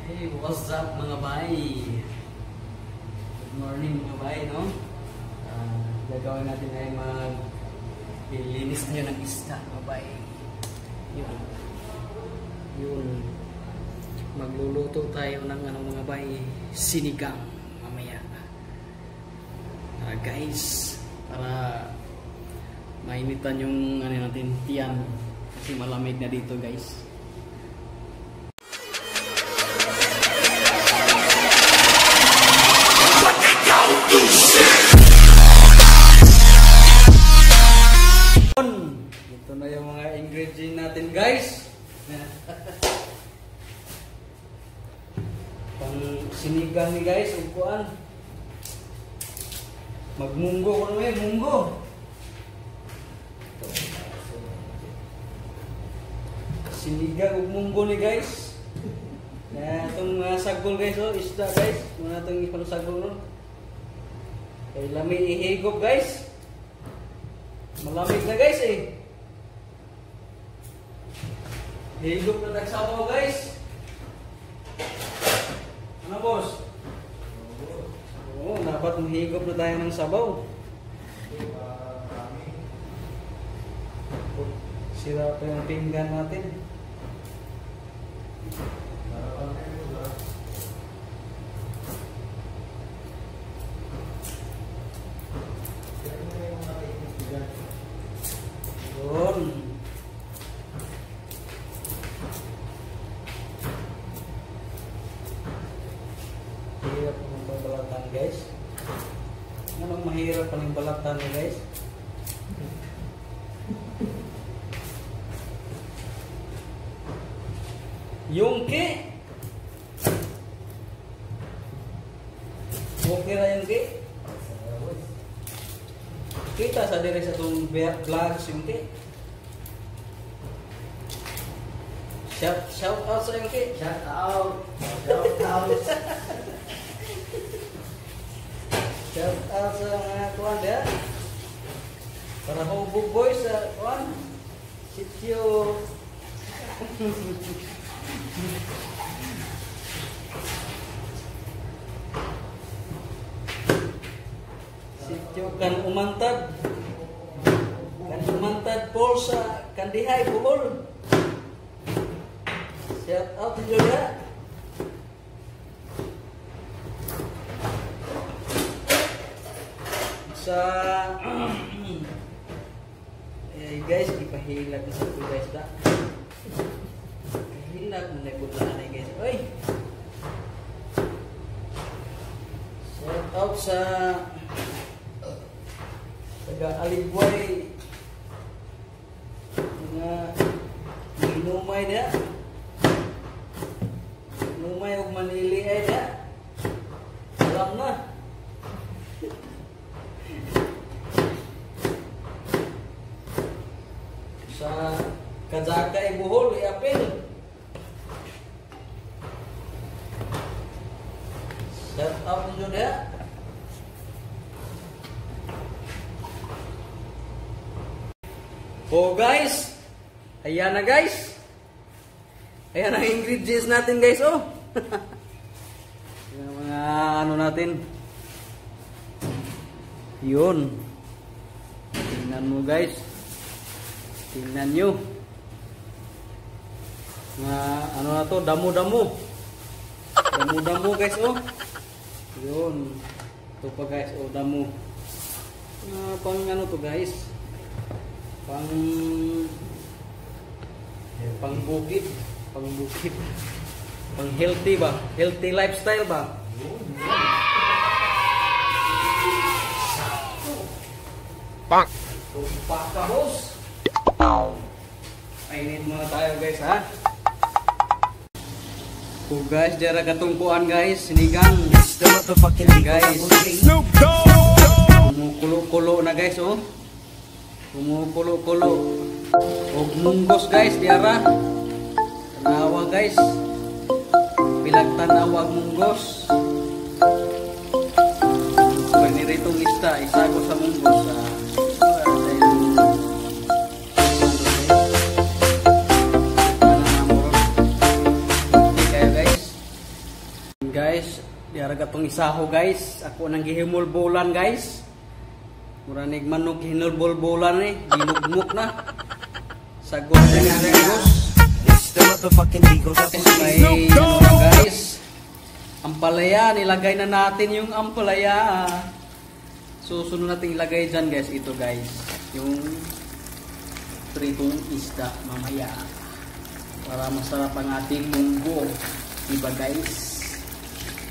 Hey, what's up, mga bay? Good morning, mga bay, no? Gagawin natin ay mag lilinis tayo ng isda, mga bay. Yun. Yun. Magluluto tayo ng ano, mga bay, sinigang mamaya. Guys, para mainitan yung ano natin, tiyan. Kasi malamig na dito, guys. Ito na yung mga ingredient natin, guys. Pang sinigang ni guys, upuan. Magmunggo ko naman, munggo. Sinigang ug munggo ni guys. Na itong mga sagol, guys, oh, isda, guys. Mga itong ipang sagol, no? Kay lami ihigop, guys. Malamig na, guys, eh. Higop na tagsabaw, guys. Ano, boss? Oo, dapat mahigop na tayo ng sabaw. Sira pa yung pinggan natin. Yun. Hirap ng balatan, guys. Anong mahirap pa ng balatan, guys? Yungki. Okay ra yungki. Kita sa dire sa itong vlogs yungki. Shout out sa yungki. Shout out. Shout out. Shout out sa mga kuwan dia. Para hubog boys sa kuwan. Sitio. Sitio kan umantad. Kan umantad po sa Kandihay Bohol. Shout out juga. Sa eh guys, ipahilag na sa ko, guys, da. Pahilag mo na ibudlaan eh, guys. Oy. Shout out sa taga Aligway, mga minumay da. Minumay og Manili ay da. Alam na. Sa Kazakay Bohol, iapil. Shout out ninyo dia. Oh guys, ayan na, guys. Ayan ang ingredients natin, guys, oh. Yung mga ano natin. Yun. Tingnan mo, guys. Tingnan nyo. Mga ano na to, damo-damo. Damo-damo, guys, oh. Yun. Ito pa, guys, oh, damo. Pang ano to, guys? Pang pang bukid, pang bukid. Pang healthy ba? Healthy lifestyle ba? Pang. Tumpak ka, boss. Painit muna tayo, guys, ha. Oh guys, dira katungkuan, guys, sinigang. Guys, kumukulo-kulo na, guys, oh. Kumukulo-kulo. Og munggos, guys, diara. Tanawa, guys. Pilag tanawa munggos. Pag niritong isda, isago sa munggos, ah. Guys. Guys, diara gatong isaho, guys. Ako nang gihimulbulan, guys. Mura nig manok hinulbul-bulan eh. Ginugmok na. Sagot na ni Rigos. It's the motherfucking Eagle Double G. May ano na, guys. Ampalaya, nilagay na natin yung ampalaya. Susunod natin ilagay dyan, guys, ito, guys. Yung pritong isda mamaya. Para masarap ang ating munggo. Diba, guys?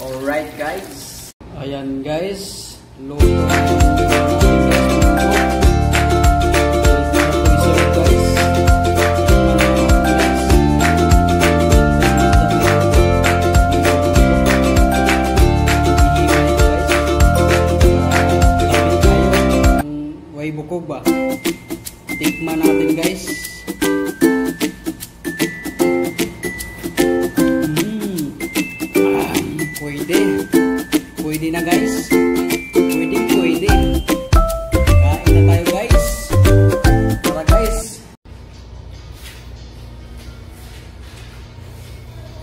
Alright, guys. Ayan, guys. Luto na yung guys, munggo. Ito na ito iserve, guys. Guys. Way bukog ba? Tikman natin, guys. Ah, pwede. Pwede na, guys. Pwede, pwede. Kain na tayo, guys. Tara, guys.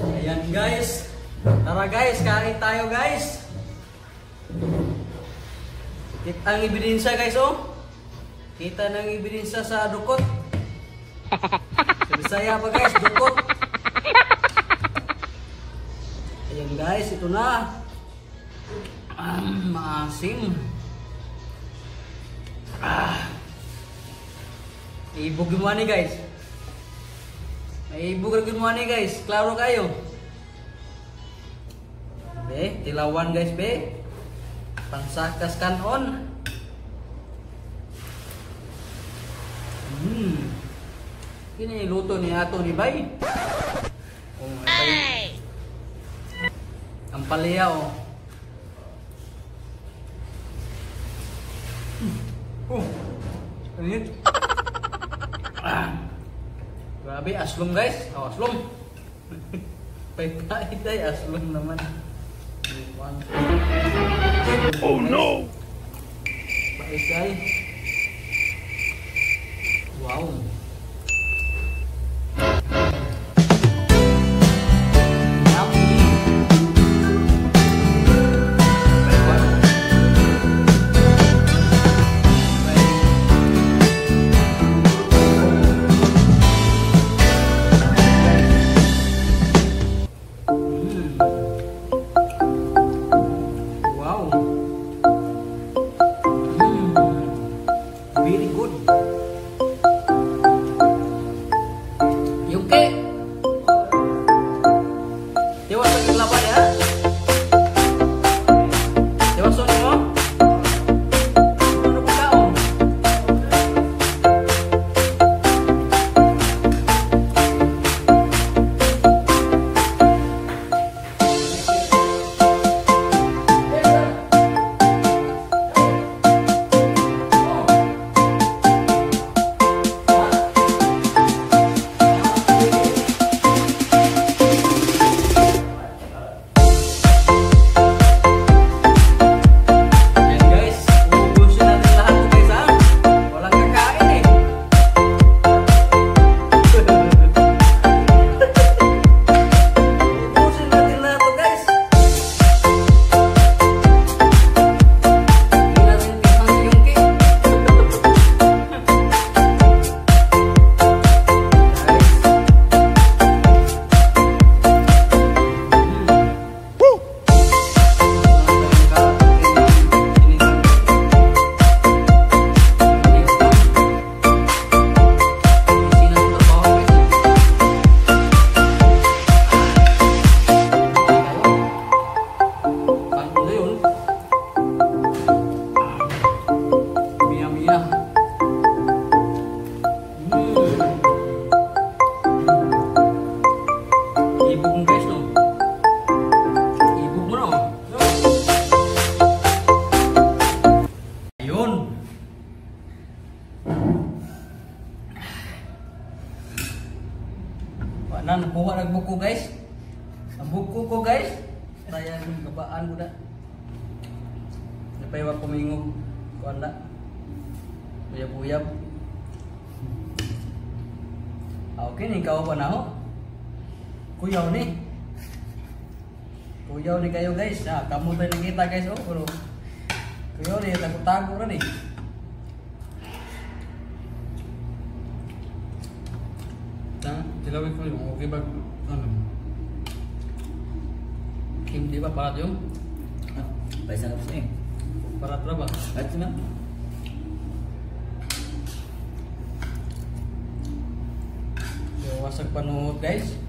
Ayan, guys. Tara, guys, kain tayo, guys. Kita ang ebidensya, guys, oh. Kita ng ebidensya sa dukot. Sa Bisaya pa, guys, dukot. Ayan, guys, ito na. Ah, maasim. Ah. Ibog yung money, guys. May ibog rin yung money, guys. Klaro kayo. Be, tilawan, guys, be. Pansakas kanon. Kini luto ni ato ni Bay. Oh, ay. Ang palaya, oh. Oh. Init. Ah. Grabe, aslom, guys. Oh, aslom. Pay-pait ay aslom naman. One. Oh no! Pait ay. Wow. Yummy. May one. Wow. Very good. Yungke. Dewa sa laban ya. Dewa sa mo. Ano pagkaon? Yan, guys, uubusin natin lahat to, guys, ha. Walang kakain eh. Uubusin natin lahat to, guys. Hindi natin tikman si Yungki. Guys. Woo! Ibog mo, guys, no? Ibog mo, no? Ayun. Wala na, nakuha nagbuko, guys. Ang buko ko, guys. Kaya yung gabaan ko na. Napaywa kumingog. Kuan na. Uyab-uyab. Ah, okay, ikaw pa na ho. Kuyaw ni. Kuyaw ni kayo guys. Ah, kamo tayo nakita guys oh, pero kuyaw ni tago-tago ra ni. Ta, tilawin ko yung okay ba ano? Kim di ba parat yung? Ah, paisa ka eh. Parat ra ba? At na. Wasag panuhot guys.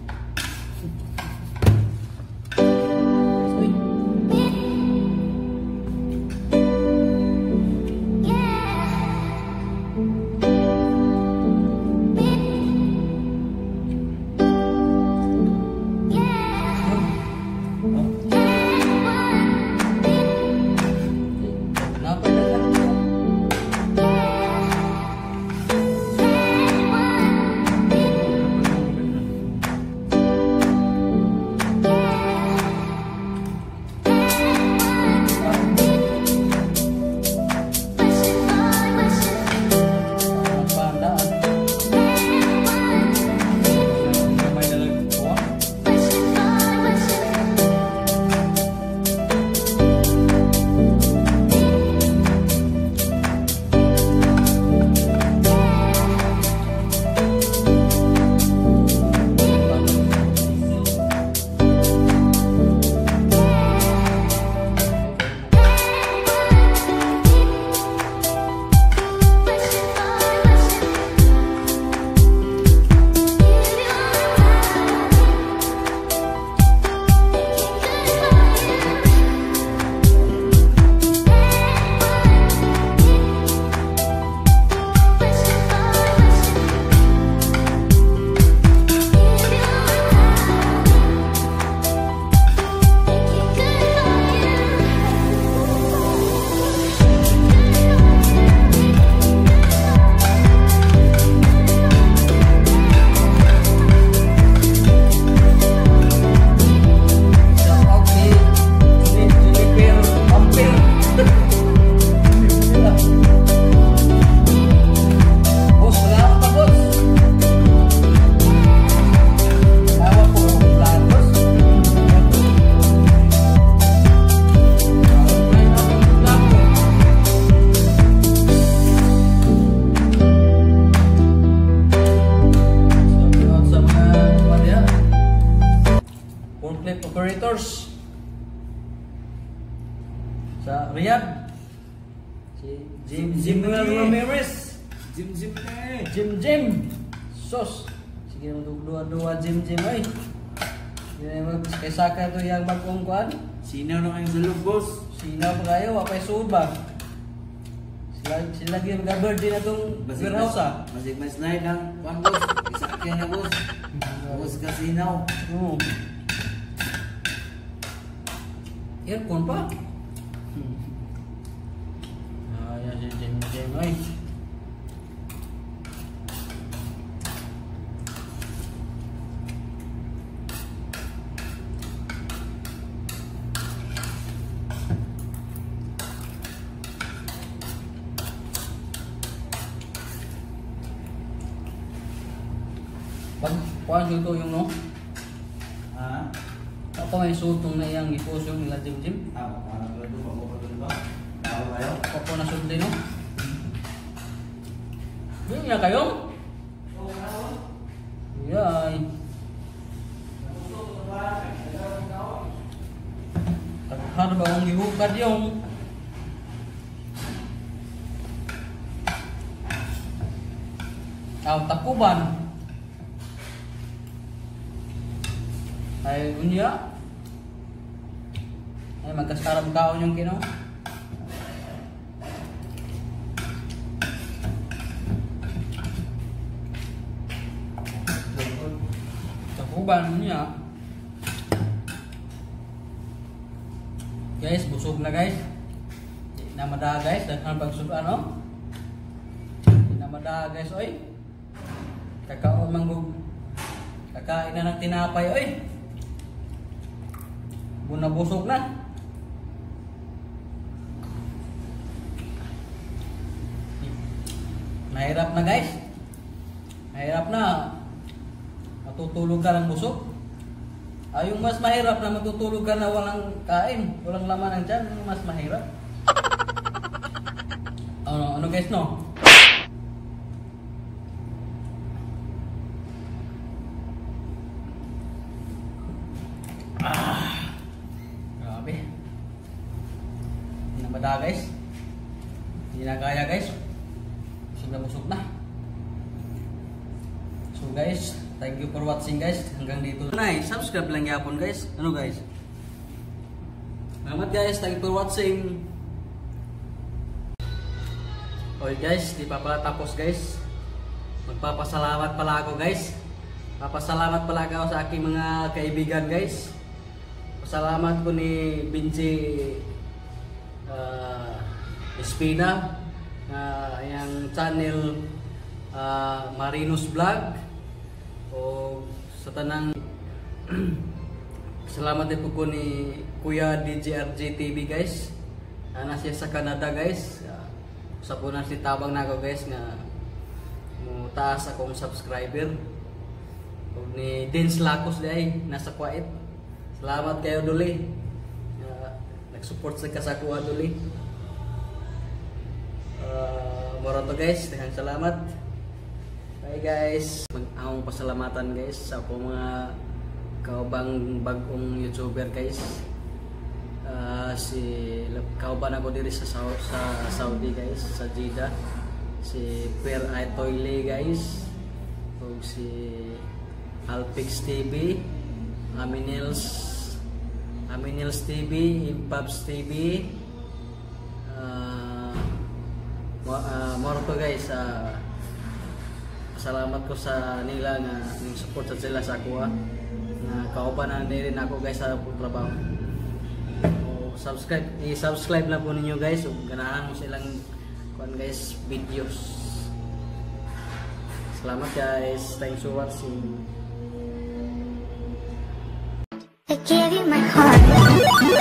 Operators sa Riyadh, si Jim Jim Ramirez, Jim Jim eh. Jim Jim sos. Sige mo dua-dua Jim Jim ay. Kay saka to yang bagong kuan. Sinaw na kayong salog boss. Sinaw pa kayo, wa pay sud ba? Sila gyud mag-birthday na tong warehouse ah. Basig mas slide ang kuan boss. Isakyan na boss. Boss ka sinaw. Oo. Aircon pa. Ayan si Jim Jim ay. Pag kuan ito yung no? Ha? Ako may sutong na iyang ipos yung nila Jim Jim. Ah, ba? Kayo? Ako na sudli no? Yun nga kayo? Yay. Taghar ba akong gihukad yung? Aw, takuban. Ay, unya. Ay, magkasarap kaon yung kino. Takuban niya. Guys, busog na guys. Di na madaha guys, dahil pag ano? Di na madaha guys, oy. Kakao manggug. Kakain na ng tinapay, oy. Bunabusog na. Nahirap na guys. Nahirap na. Matutulog ka ng busog. Ay, yung mas mahirap na matutulog ka na walang kain, walang laman ng tiyan, yung mas mahirap. Ano, ano guys, no? Ah, grabe. Hindi na ba guys? Hindi na kaya guys. Busog na busog na. So guys, thank you for watching guys. Hanggang dito. Nay, subscribe lang yapon guys. Ano guys? Salamat guys, thank you for watching. Okay guys, di pa pala tapos guys. Magpapasalamat pala ako guys. Papasalamat pala ako sa aking mga kaibigan guys. Pasalamat ko ni Benji Espina, yung channel Marinos Vlog, o sa tanang salamat din po ko ni Kuya DJRJ TV guys. Ana siya sa Canada guys. Sa po na si tabang nako guys nga mo taas akong subscriber. Og ni Dins Lacos di ay nasa Kuwait. Salamat kayo duli. Nag-support sa kasakuha duli. Moro to guys, daghang salamat. Bye guys. Mag-ahong pasalamatan guys sa akong mga kaubang bagong YouTuber guys. Si kauban ako diri sa Saudi guys, sa Jeddah. Si Per Aitoyle guys, ug si Alpix TV, Aminels TV, Impabs TV. Moro to guys. Salamat ko sa nila nga ning support sa sila sa ako na kauban na rin ako guys sa trabaho. O, subscribe, i-subscribe na po ninyo guys ug ganahan mo silang kuan guys videos. Salamat guys. Thanks for watching. I gave you my heart.